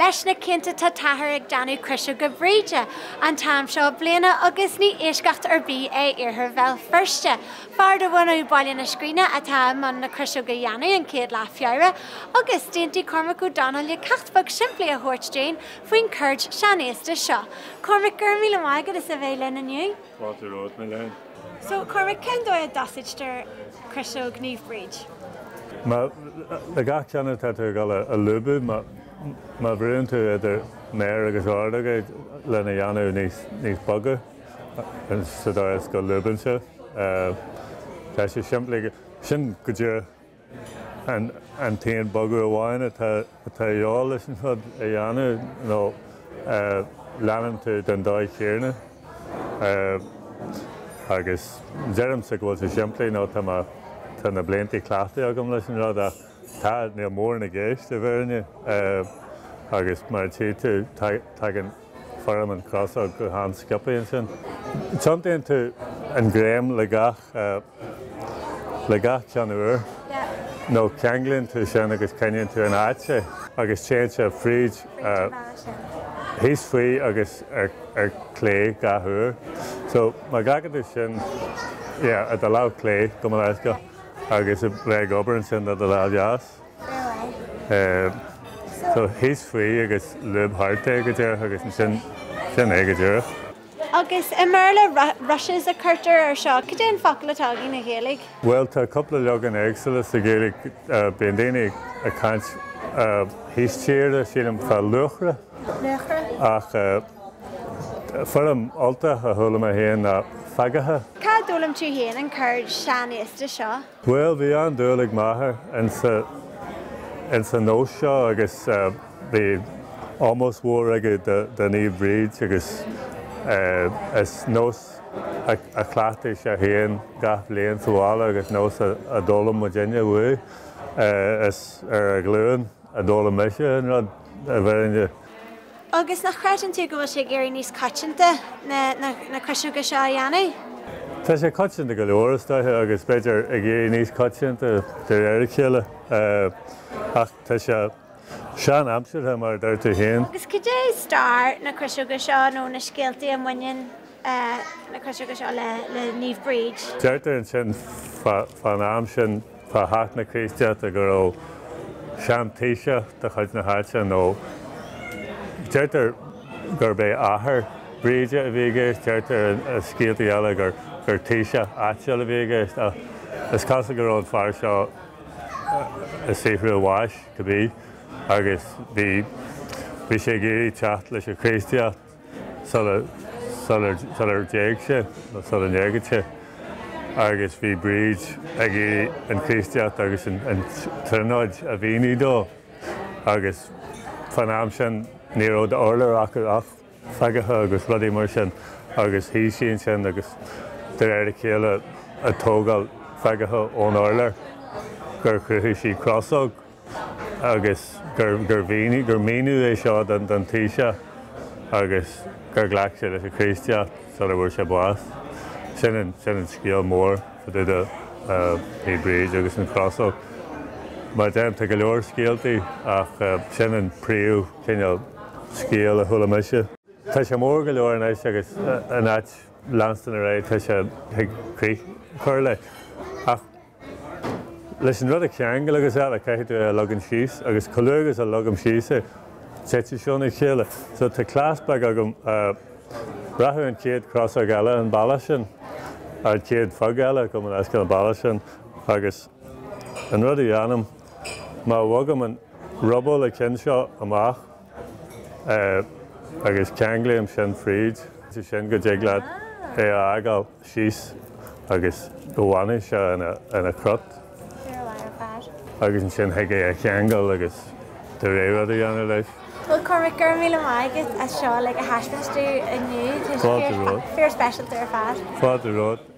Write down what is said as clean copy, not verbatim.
Leis na cianta tá táthar ag déanamh Croiseoga Bríde an t-am seo bliana agus ní eisceacht ar bith é Iarthar Bhéal Feirste. Fear de bhunadh Bhaile na Scríne atá i mbun na croiseoga a dhéanamh an chéad lá Feabhra agus d'aontaigh Cormac Ó Domhnaill le ceacht beag simplí a thabhairt dúinn faoin cheird seanaosta seo. Cormac, go raibh míle maith agat as a bheith linn inniu. Fáilte romhat, Milène. So, Cormac, cén dóigh a dtosaítear Croiseog Naomh Bríd? Má, le gach ceann atá tú ag dul a lúbadh, má, má bhrúnn tú idir méar agus ordóg é lena dhéanamh níos, níos boga, sa dóigh is go lúbann sé. Tá sé simplí, sin go díreach an t-aon bogadh amháin atá atá de dhíobháil leis an rud a dhéanamh nó leanann tú den dóigh chéanna agus deirimse go bhfuil sé simplí nó tá mé tá na blianta cleachtaithe agam leis an rud ach tá níl mórán i gceist i bhfírinne agus mar a tchí tú tagann foirm an chrosóg go han-sciobtha ansin. Tiontaíonn tú an greim le gach le gach ceann úr nó ceanglaíonn tú sin agus coinníonn tú in áit é agus téann sé fríd thíos faoi agus ar ar clé gach uair. So má ghlacann tú sin yeah i do lámh clé gabh mo leithscéal agus a bheith ag obair ansin le do lámh dheas. So thíos faoi agus lúb thart é go díreach agus ansin sin é go díreach. Agus i mBéarla rushes a cuirtear ar seo. Cad é an focal atá againn i Ghaeilge? Bhuel tá cúpla leagan éagsúla sa Ghaeilge. Bíonn daoine ag caint thíos tíre sílim fá luachra. Luachra. Ach foirm Ultach a chuala mé féin ná feagacha. Cá d'fhoghlaim tú féin an ceird seanaosta seo? Bhuel, bhí an-dúil ag m'athair insa, insa nós seo agus bhí ómós mhór aige do, do Naomh Bríd agus is nós a, a chleachtaigh sé féin gach bliain sa bhaile agus nós a, a d'fhoghlaim muidinne uaidh. Is ar a ghlúin a d'fhoghlaim mise an rud, i bhfírinne. Agus nach chreideann tú go bhfuil sé ag éirí níos coitianta na croiseoga seo a dhéanamh? Tá sé coitianta go leor, is dóiche, agus b'fhéidir ag éirí níos coitianta de réir a chéile. Ach tá sé sean-aimseartha, mar a deir tú féin. Agus cad é stair na croiseoga seo nó na scéaltaí a mbaineann na croiseoga seo le Naomh Bríd? Deirtear ansin fán am sin Fá theacht na Críostaíochta go raibh sean-taoiseach de chuid na háite, nó deirtear gurb é athair Bríde a bhí i gceist, deirtear i scéaltaí eile gur taoiseach áitiúil a bhí i gceist, ach is cosúil go raibh an fear seo ag saothrú a bháis, cibé, agus bhí bhí sé ag iarraidh teacht leis an Chríostaíocht. sular d'éag sé, nó sula n-éagfaidh sé, agus bhí Bríd ag iarraidh an Chríostaíocht agus an Tríonóid a mhíniú dó, agus fán am sin ní raibh d'urlár acu ach feagacha agus rudaí mar sin, agus shuigh sí ansin agus de réir a chéile ag tógáil feagacha ón urlár gur chruthaigh sí crosóg. agus gur mhíniú, gur míniú é seo don taoiseach agus gur ghlac sé leis an Chríostaíocht sula bhfuair sé bás. Sin an, sin an scéal mór fá dtaobh de Naomh Bríd agus an chrosóg. Mar a deirim, tá go leor scéaltaí ach sin an príomh chineál scéal a chuala mise. Tá sé mór go leor anois agus in áit leanstan ar aghaidh tá sé thig crích a chur leis. Ach. Leis an rud a cheangal agus eile, caithfidh tú é a leagan síos agus chomh luath agus a leagaim síos é, titeann sé óna chéile. So tá cleas beag agam, rachadh an chéad chrosóg eile an bealach sin, an chéad pheig eile, gabh mo leithscéal, an bealach sin agus an rud a dhéanaim, má bhogaim an ruball an ceann seo amach agus ceanglaím sin fríd, sin go dtig leat é a fhágáil. síos agus go bhfanfaidh sé ina chrot agus ansin thig é a cheangal agus do rogha rud a dhéanamh leis. Bhuel Cormac, go raibh míle maith agat as seo like a thaispeáint dúinn inniu. Tá sé Fáilte romhat. fíor speisialta ar fad. Fáilte romhat.